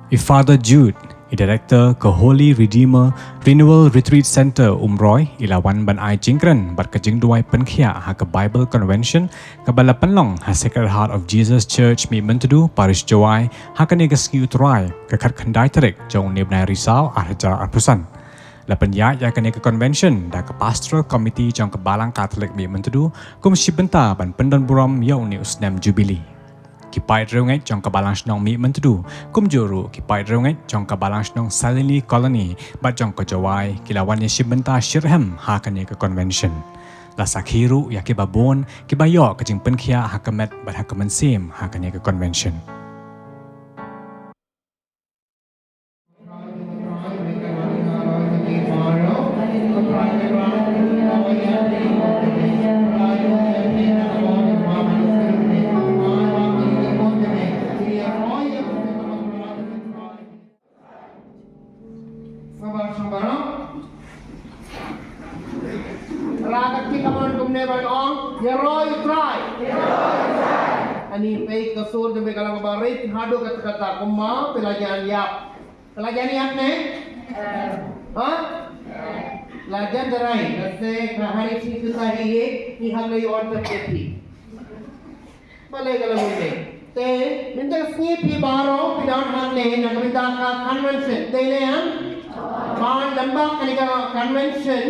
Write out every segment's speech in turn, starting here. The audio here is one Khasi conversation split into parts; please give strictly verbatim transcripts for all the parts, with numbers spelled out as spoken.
I Father Jude, i Director ka Holy Redeemer Renewal Retreat Centre Umroi, i la wan ban ai jingkren bad ka jingduwai pynkhiah ha ka Bible Convention kaba la pynlong ha Sacred Heart of Jesus Church Mihmyntdu, Parish Jowai, ha kane ka sngi U Trai, ka khatkhyndai tarik jong une u bnai Risaw arhajar arphew san. La pynïaid ïa kane ka convention da ka Pastoral Committee jong ka Balang Katholik Mihmyntdu kum shi bynta ban pyndonburom ïa une u snem Jubilee. Ki paid riewngeit jong ka Balang Shnong Mihmyntdu, kumjuh ruh ki paid riewngeit jong ka Balang Shnong Salini Colony bad jong ka Jowai, ki la wan ïa shi bynta shitrhem ha kane ka convention. La sakhi ruh ïa kiba bun kiba ïoh ka jingpynkhiah ha ka met bad ha ka mynsiem ha kane ka convention. Sabar, sabar. Ragat ki kaman kumne ban ong, ïaroh ïa U Trai. Ani peit ka sur jong phi ka la barit haduh katta katta, kumba phi la jan ïap. Phi la jan ïap ne? Ha? La jan darai, lehse ka hari shi kita hi ye, ni hak lei on tap phi. Balei ka la bun ne? Te mynta ka sngi phi baroh phi don hangne na ka bynta ka convention. Te lei em? Ban lem bad kane ka convention,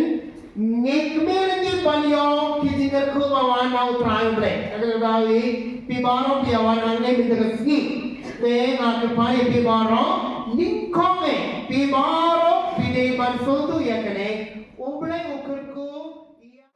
ngi kyrmen ngi ban ïoh ki jingkyrkhu ba wan na U Trai U Blei. Ka dei ba phi baroh phi wan hangne mynta ka sngi. Te nga kyrpad ïa phi baroh, nyngkong eh phi baroh phi dei ban sngewthuh ïa kane. U Blei u kyrkhu ïa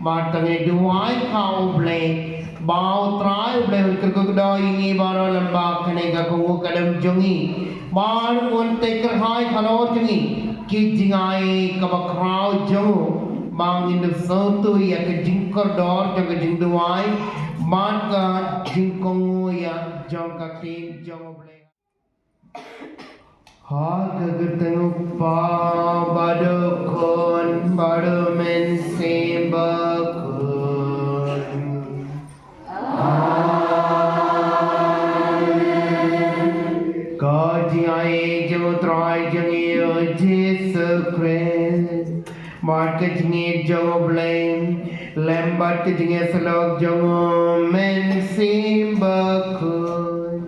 Bad tang ïa duwai ha U Blei ba U Trai U Blei un kyrkhu kyrdoh ïa ngi baroh lem bad kane ka kohnguh ka dohnud jong ngi. Bad un teh kyrhai halor jong ngi ki jingai kaba khraw jong u ba ngin da sngewthuh ïa ka jingkordor jong ka jingduwai bad ka jingkohnguh ïa jong ka ktien jong U Blei. Ha ka kyrteng U Kpa bad U Khun bad U Mynsiem Bakhuid. Amen. Ka jingai jong U Trai jong ngi U Jisu Khrist, bad ka jingïeit jong U Blei, lem bad ka jingïasyllok jong U Mynsiem Bakhuid,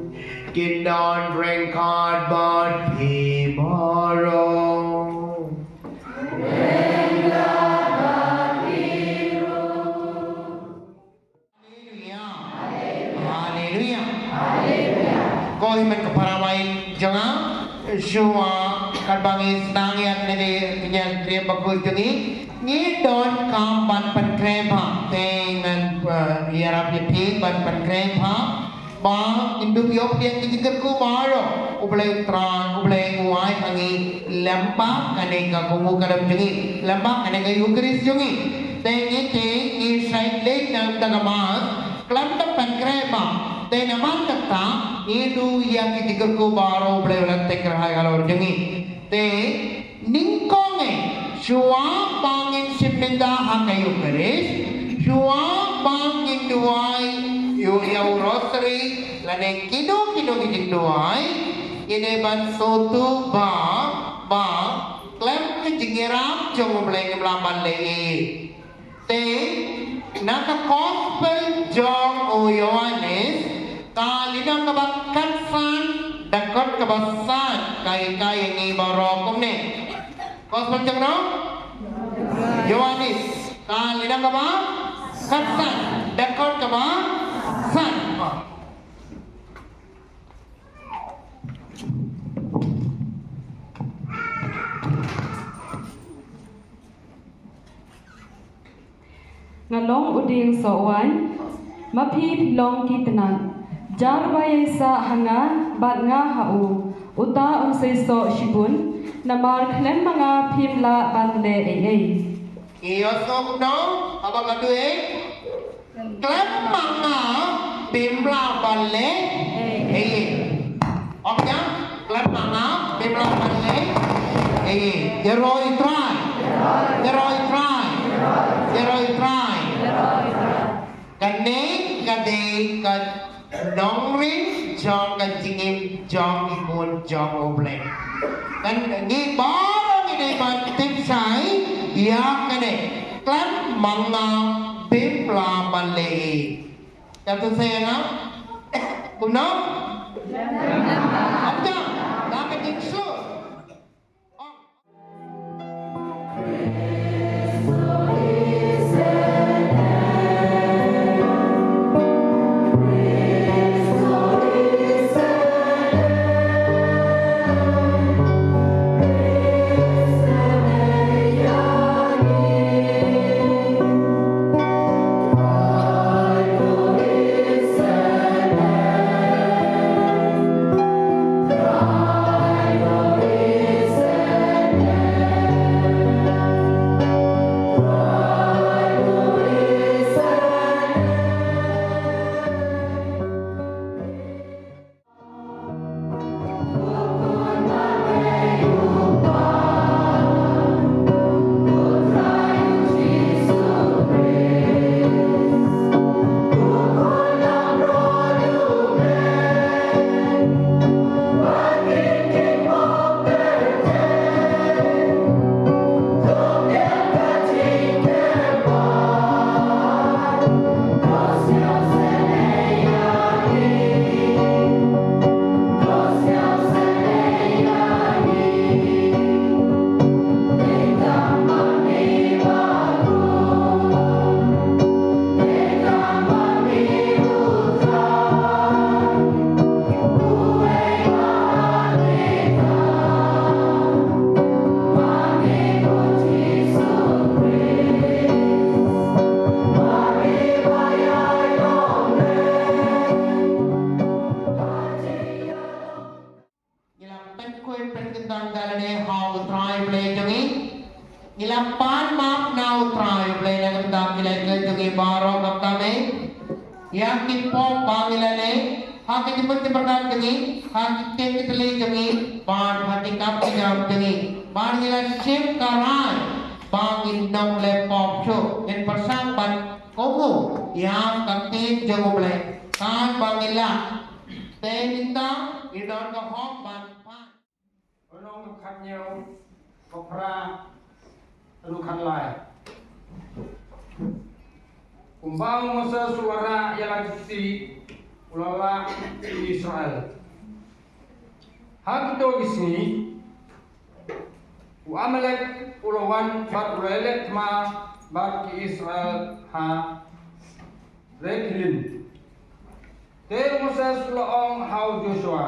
kin don ryngkat bad phi baroh. Haleluya. Haleluya. Ko hynmen ko para baieit jong nga, shuwa katba ngi sdang ïa kane ka jingïasyriem bakhuid jong ngi, ngi donkam ban pynkhreh bha. Te ngan, eh, ïarap ïa phi ban pynkhreh bha. Ba ngin dup ïoh pdiang ki jingkyrkhu baroh U Blei U Trai, U Blei u ai ha ngi lem bad kane ka kohnguh ka dohnud jong ngi, lem bad kane ka Eukharist jong ngi. Te ngi te ngi shait leit na ka Mass khlem da pynkhreh bha. Te namar kata ngi duh ïa ki jingkyrkhu baroh U Blei u la teh kyrhai halor jong ngi. Te nyngkong eh, shuwa ba ngin shim bynta ha ka Eukharist, shuwa ba ngin duwai ïa u Rosary lane kino kino ki jingduwai, ngin dei ban sngewthuh ba, ba khlem ka jingïarap jong U Blei ngim lah ban leh ei. Te na ka Gospel jong u Ïoannis, ka lynnong kaba khatsan, dkhot kaba san, ka hikai ïa ngi baroh kumne. Gospel jong u Ïoannis, ka lynnong kaba khatsan, dkhot kaba san. Nga long u dieng soh waiñ, ma phi phi long ki tnat. Jar ba ïaisah ha nga bad nga ha u, uta un seisoh shibun, namar khlem ma nga phim lah ban leh ei ei. Ïoh soh kumno, haba nga duh ei? Khlem ma nga phim lah ban leh ei ei. Ong ïa, khlem ma nga phim lah ban leh ei ei. Ïaroh ïa u Trai. Ïaroh ïa u Trai. Ïaroh ïa u Trai. Kane ka dei ka nongrim jong ka jingim jong ki khun jong U Blei. Kan ngi baroh ngi dei ban tip shai ïa kane. Khlem ma nga phim lah ban leh ei ei. Ka tu sa ïa nga. Kumno? Ong ïa, da ka jingsngew. Pan map na U Trai, U Blei na ka bynta ki leh ki jong ngi baroh, khamtam eh ïa ki pop ba ngi la leh ha ki jingmut jingpyrkhat jong ngi, ha ki ktien ki tylli jong ngi, bad ha ki kam ki jam jong ngi. Bad ngi la shim ka rai ba ngin ym leh pop shuh, ngin pyrshang ban kohnguh ïa ka ktien jong U Blei. Katba ngi lah, te mynta ngi don ka hok ban pan. U Nong khathynñiew, u phra, u khatlai. Kumba u Moses u la rah ïa la ki kti, u la lah ïa ki Israel. Ha kito ki sngi, u Amalek u la wan bad u la ïaleh thma bad ki Israel ha Rephidim. Te u Moses u la ong ha u Joshua,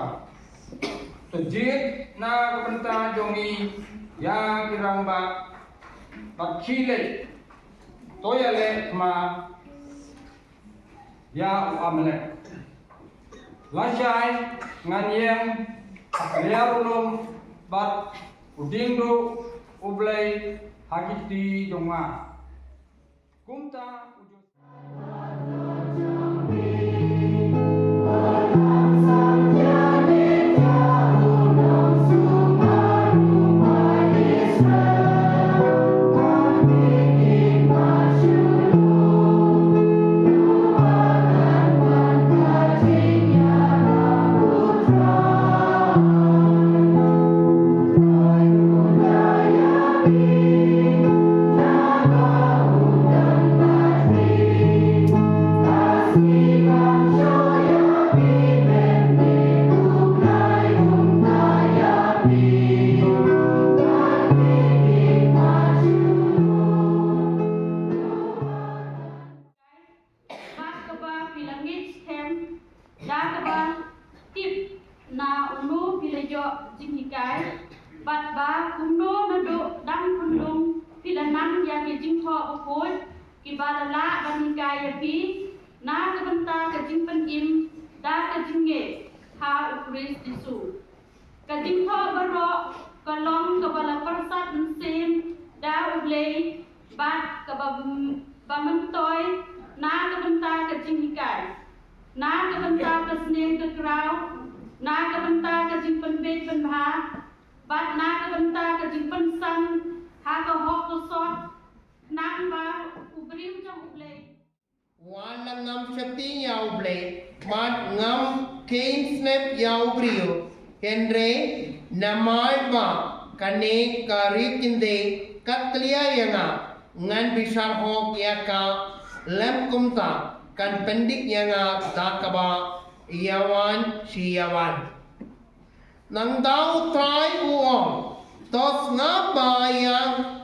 to jied na ka bynta jong ngi ïa ki rangbah bad khie leit, to ïaleh thma ïa u Amalek. Lashai ngan ïeng ha ka liar u lum bad u dieng duh U Blei ha ki kti jong nga. Kumta u Joshua Bad kaba phi la ngeit skhem, da kaba tip na uno phi la ïoh jinghikai, bad ba kumno naduh dang khyllung phi la nang ïa ki jingthoh bakhuid kiba la lah ban hikai ïa phi, na ka bynta ka jingpynim da ka jingngeit ha U Khrist Jisu. Ka jingthoh baroh ka long kaba la pyrsad mynsiem da U Blei, bad kaba m-, ba myntoi na ka bynta ka jinghikai, na ka bynta ka sneng ka kraw, na ka bynta ka jingpynbeit pynbha, bad na ka bynta ka jingpynsan ha ka hok ka sot, khnang ba u briew jong U Blei. Wat la ngam sheptieng ïa U Blei, bad ngam kheiñ snep ïa u briew. Hynrei namar ba kane ka ri kyndit ka tlia ïa nga, ngan bishar hok ïa ka, lem kumta kan pyndik ïa nga da kaba ïawan shi ïawan. Nangta U Trai u ong, to sngap bha ïa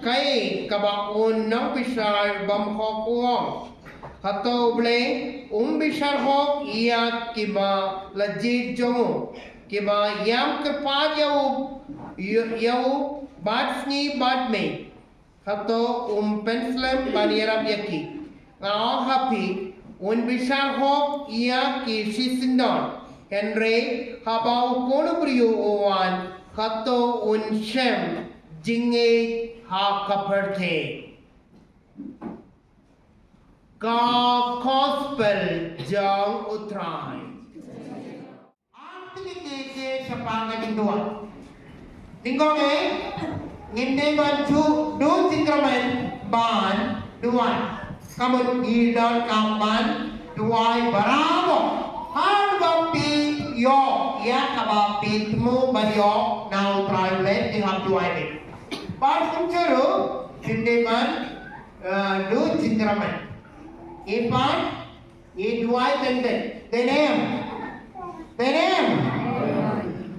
kaei kaba u nongbishar bymhok u ong. Hato U Blei um bishar hok ïa kiba la jied jong u, kiba ïam kyrpad ïa u, ïa u bad sngi bad miet? Hato um pynslem ban ïarap ïa ki? Nga ong ha phi, un bishar hok ïa ki shisyndon. Hynrei haba u khun u briew u wan, hato un shem jingngeit ha ka pyrthei? Ka Gospel jong U Trai. Ar tylli ki, ki shaphang ka jingduwai. Nyngkong eh, ngin dei ban ju duh jingkyrmen ban duwai. Ka mut ngi donkam ban duwai barabor. Haba phi ïoh ïa kaba phi thmu ban ïoh na U Trai, leh phi hap duwai ne. Bad kumjuh ruh, ngin dei ban, eh, duh jingkyrmen. Ngi pan Ngi duwai teng teng. Te ne em? Te ne em?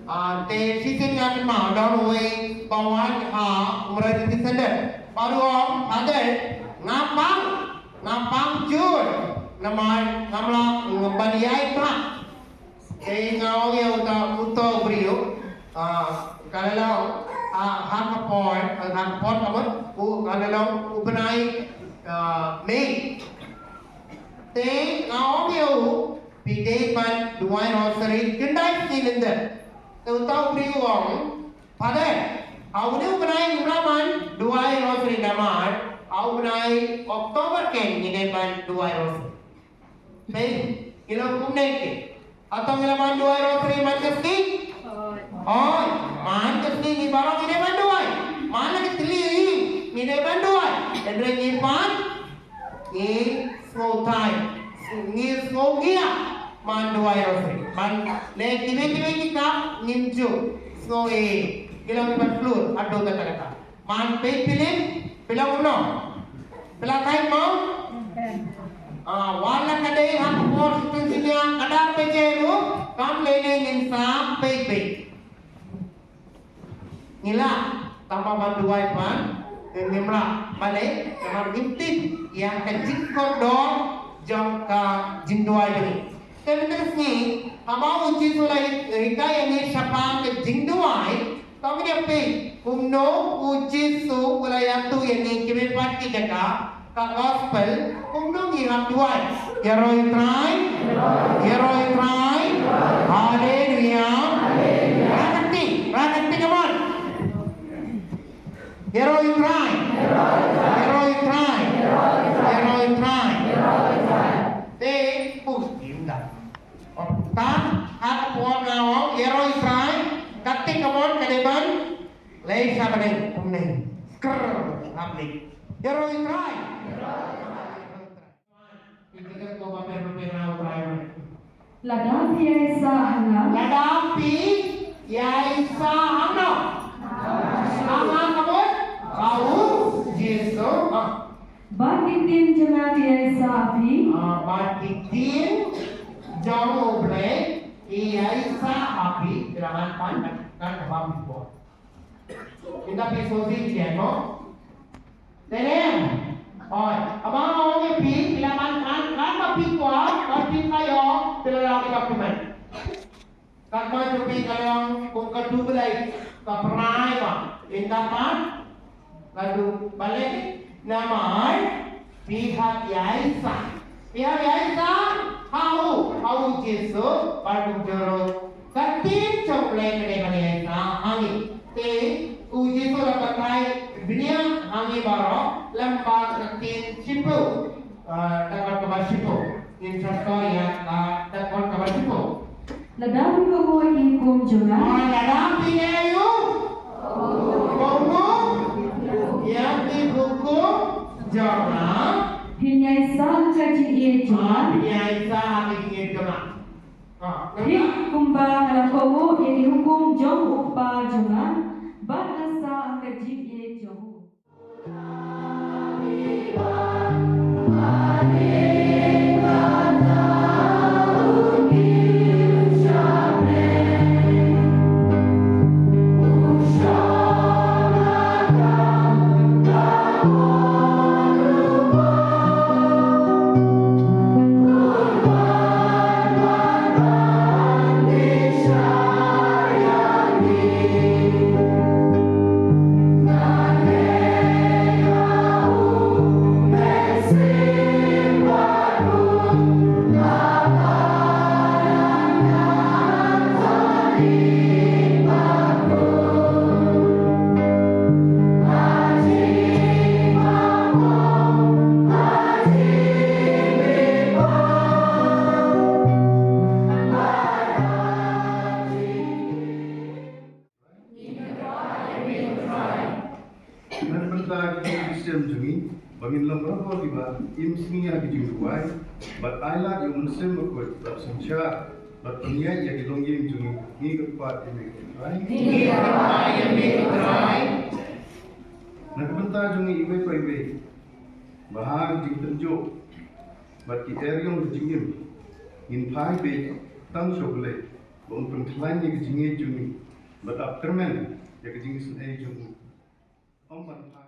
Ah, te shisien nga kynmaw don uwei ba wan ha Umroi City Center. Ba u ong, Father, nga pang, nga pang jur. Namar ngam lah ban ïaid bha. Te nga ong ïa uta, uto u briew, ah, ka la long, ah, ha ka por, ha ka por ka mut, u, ka la long u bnai, ah, May. Te nga ong ïa u, phi dei ban duwai rosary khyndai sngi lyndet. Te uta u briew u ong, Father, Ha une u bnai ngim lah ban duwai rosary namar ha u bnai October keiñ ngi dei ban duwai rosary. Peit, ki long kumne ki. Hato ngi lah ban duwai rosary man ka sngi? Hooid, man ka sngi ngi baroh ngi dei ban duwai. Man la ka tylli ngi dei ban duwai. Hynrei ngi pat ngi sngewthait, ngi sngew ngiah ban duwai rosary. Ban leh kiwei kiwei ki kam ngim ju sngew ei. Ki long kiba khlur haduh katta katta. Man peit phim, phi long kumno? Phi la thait mo? Ah, wat la ka dei ha ka por shiteng shiteng ka dang peit ruh kam lei lei ngin sa peit peit. Ngi lah tang ba ban duwai pat ngim lah. Balei? Namar ngim tip ïa ka jingkordor jong ka jingduwai jong ngi. Te mynta ka sngi haba u Jisu u la hikai ïa ngi shaphang ka jingduwai, to ngin ïa peit kumno u Jisu u la ïathuh ïa ngi kiwei pat ki jaka. Ka gospel, kumno ngi hap duwai? Ïaroh ïa u Trai, ïaroh ïa u Trai. Haleluia. Rakti, rakti, come on. Ïaroh ïa u Trai, ïaroh ïa u Trai, ïaroh ïa u Trai. Te pus im da. Tang ha ka por nga ong ïaroh ïa u Trai, kata ka mon ka dei ban leit sha bneng, kumne. Skrr, hap leit. Ïaroh ïa u Trai. Lada phi ïaisah ha nga. Lada phi ïaisah ha nga. Ha nga ka mut? Ha u Jisu. Ah. Bad ki ktien jong nga ki ïaisah ha phi. Ah, bad ki ktien jong U Blei ki ïaisah ha phi. Ki la ngan pan kan ka bam phi por. Ynda phi sngewsih phi ïai mo. Te lem. Oi, haba nga ong ïa phi, phi la ngan kan, kan ba phi kwah, ba phi ka ïoh, phi la ïoh ki document. Katba jong phi ka long kum ka dublei, ka pynrai ba. Ynda pat ka dublei, namar phi hap ïaisah. Phi hap ïaisah ha u, ha u Jisu, bad kumjuh ruh ka ktien jong U Blei ka dei ban ïaisah ha ngi. Te u Jisu u la batai bniah ha ngi baroh lyngba ka ktien shiphew. Ah, dkhot kaba shiphew. Ngin sa sngap ïa ka dkhot kaba shiphew. Lada phi kohnguh ïa ki hukum jong nga. Ah, lada phi ïa u kohnguh ïa ki hukum jong nga. Phin ïaisah ha ka jingïeit jong nga. Ah, phin ïaisah ha ka jingïeit jong nga. Ah, lada. Thik kumba nga la kohnguh ïa ki hukum jong u Kpa jong nga, bad nga sah ha ka jingïeit jong u. Ngan pynta ïa ki jingïaseng jong ngi ba ngin long baroh kiba im sngi ha ki jingduwai bad ailad ïa u Mynsiem Bakhuid bad synshar bad pynïaid ïa ki longïing jong ngi. Ngi kyrpad ïa me ko Trai. Ngi kyrpad ïa me ko Trai. Na ka bynta jong ngi iwei pa iwei ba ha ki jingtynjuh bad ki eriong ka jingim ngin phai beit tang sha U Blei ba un pynkhlaiñ ïa ka jingngeit jong ngi bad ap kyrmen ïa ka jingisynei jong u. Ym ban phai.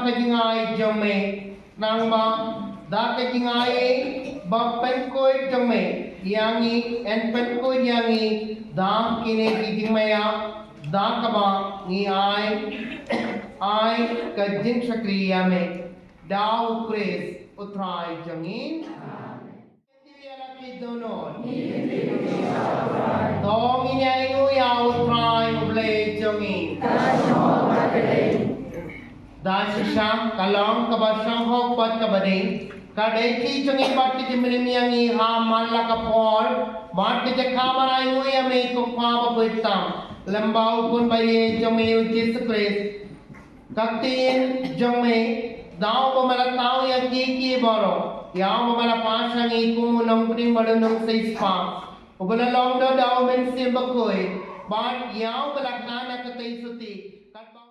ka jingai jong me, nangba da ka jingai ba pynkhuid jong me ïa ngi, yn pynkhuid ïa ngi da kine ki jingmaïa, da kaba ngi ai, ai ka jingshakri ïa me da u Khrist u Trai jong ngi. Amen. Ïa la ki dohnud. To ngin ïa ainguh ïa u Trai u Blei jong ngi. Da shisha ka long kaba shonghok bad kaba dei ka dei ki jong ngi bad ki jingmynim ïa ngi ha man la ka por bad ki jaka ban ainguh ïa me ko Kpa bakhuid tam, lem bad u Khun baieit jong me u Jisu Khrist. Ka ktien jong me, da uba me la thaw ïa kiei kiei baroh, ïa uba me la pass sha ngi kum u nongpynim bad u nongsiewspah, uba la long da u Mynsiem Bakhuid, bad ïa uba la kha na ka tei suti, katba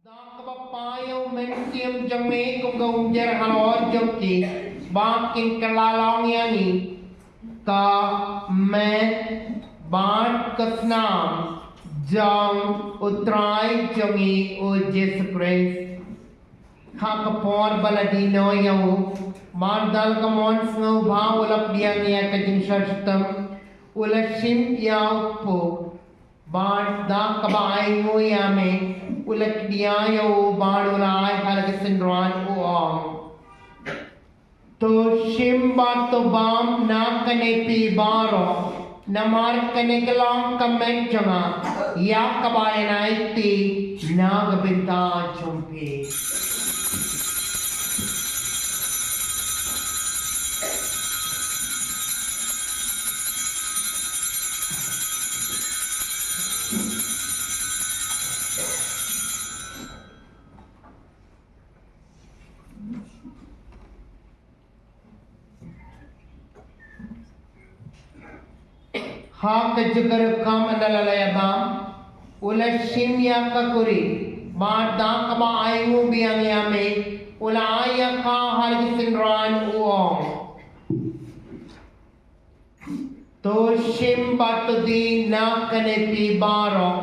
Da kaba paw ïa u Mynsiem jong me kum ka umjer halor jong ki, ba kin kylla long ïa ngi ka met bad ka snam jong u Trai jong ngi u Jisu Khrist. Ha ka por ba la die noh ïa u, bad da la ka mon sngewbha u la pdiang ïa ka jingshah shitom, u la shim ïa u kpu. Bad da kaba ainguh ïa me, u la khñiot ïa u bad u la ai ha la ka synran u ong: To shim bad to bam na kane phi baroh, namar kane ka long ka met jong nga, ïa kaba yn aiti na ka bynta jong phi. Ha ka jaka rukom ynda la ïa bam, u la shim ïa ka kuri, bad da kaba ainguh biang ïa me, u la ai ïa ka ha la ka synran u ong: To shim bad to die na kane phi baroh,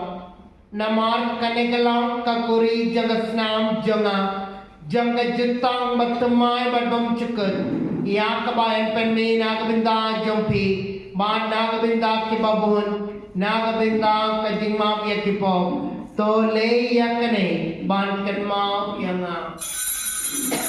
namar kane ka long ka kuri jong ka snam jong nga, jong ka jutang bathymmai bad bymjukut, ïa kaba yn pynmih na ka bynta jong phi bad na ka bynta kiba bun, na ka bynta ka jingmap ïa ki pop. To leh ïa kane ban kynmaw ïa nga. Ïa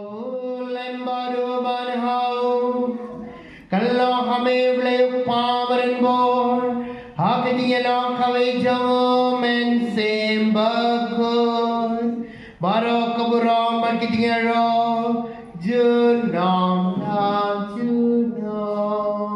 u lem bad u ban hau. Ka long ha me u Blei u Kpa barim bor, ha ka jingïalong kawei jong u Mynsiem Bakhuid, baroh ka burom bad ka jingïaroh junom la junom.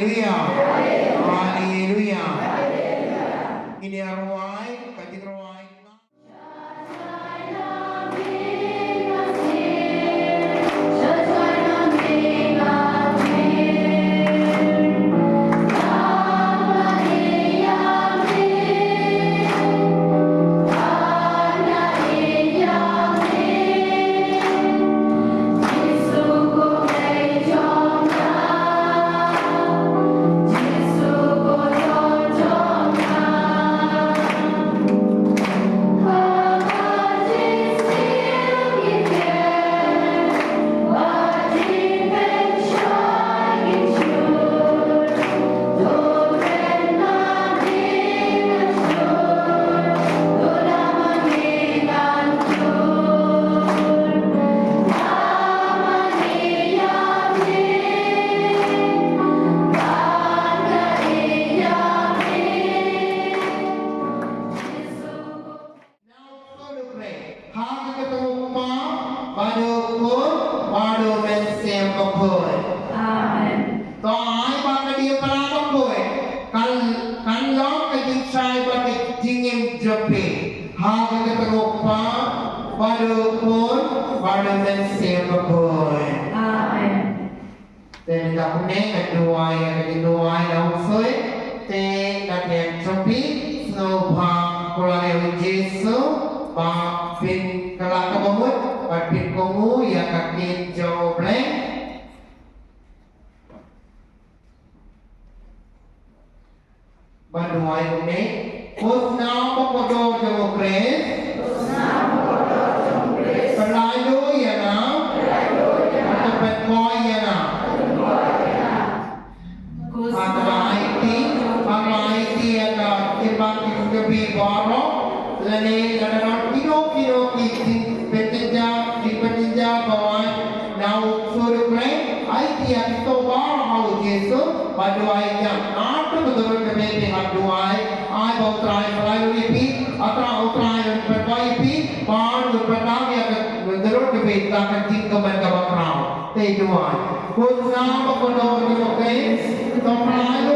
Haleluya. Haleluya. Ngin ïa rwai, ka jingrwai. Ha ka kyrteng u Kpa, bad u Khun, bad u Mynsiem Bakhuid. Amen. To ai ba ka diengphna bakhuid kan, kan long ka jingshai bad ka jingim jong phi. Ha ka kyrteng u Kpa, bad u Khun, bad u Mynsiem Bakhuid. Amen. Te mynta kumne ngan duwai ïa ka jingduwai na u soi. Te na pdeng jong phi sngewbha kular ïa u Jisu ba phin kylla kaba mut bad phin kohnguh ïa ka ktien jong U Blei. Ba duwai kumne. Ko Snam ba kordor jong U Khrist. Pynlait ïa nga. Bad pynkhuid ïa nga. Haba aiti, haba aiti ïa ka, ki baptisma baroh. Lane lada don kino kino ki jingpynjynjar, jingpynjynjar ba wan na u sur U Blei, aiti ïa kito baroh ha u Jisu, ba duwai ïa. Naduh ka dur kaba phi hap duwai, ai ba U Trai un pynlait ïa phi, ai ba U Trai un pynlait ïa phi, bad un pynlait ïa ka dur kaba phi da ka jingkmen kaba khraw. Te duwai. Ko Snam ba kordor jong U Khrist, to pynlait